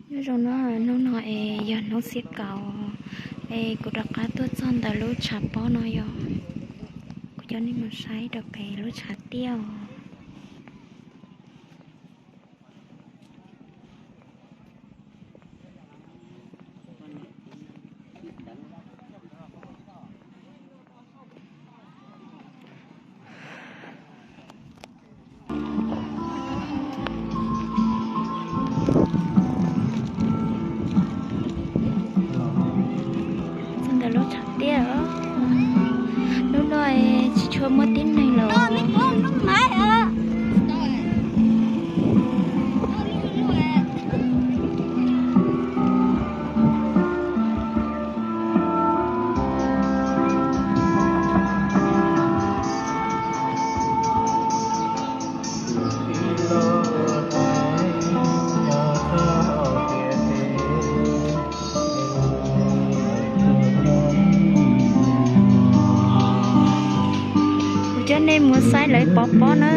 Nyob zoo na, hnub no es yog hnub xiab kaum es kuv rov qab tuaj txog ntawm lub tshav pob no yog kuv coj nej mus saib rau pem lub tshav tiaj os. Txog ntawm lub tshav tiaj, hnub no tsis tshua muaj tib neeg lawm. Kuv coj nej mus saib lawv pov pob na.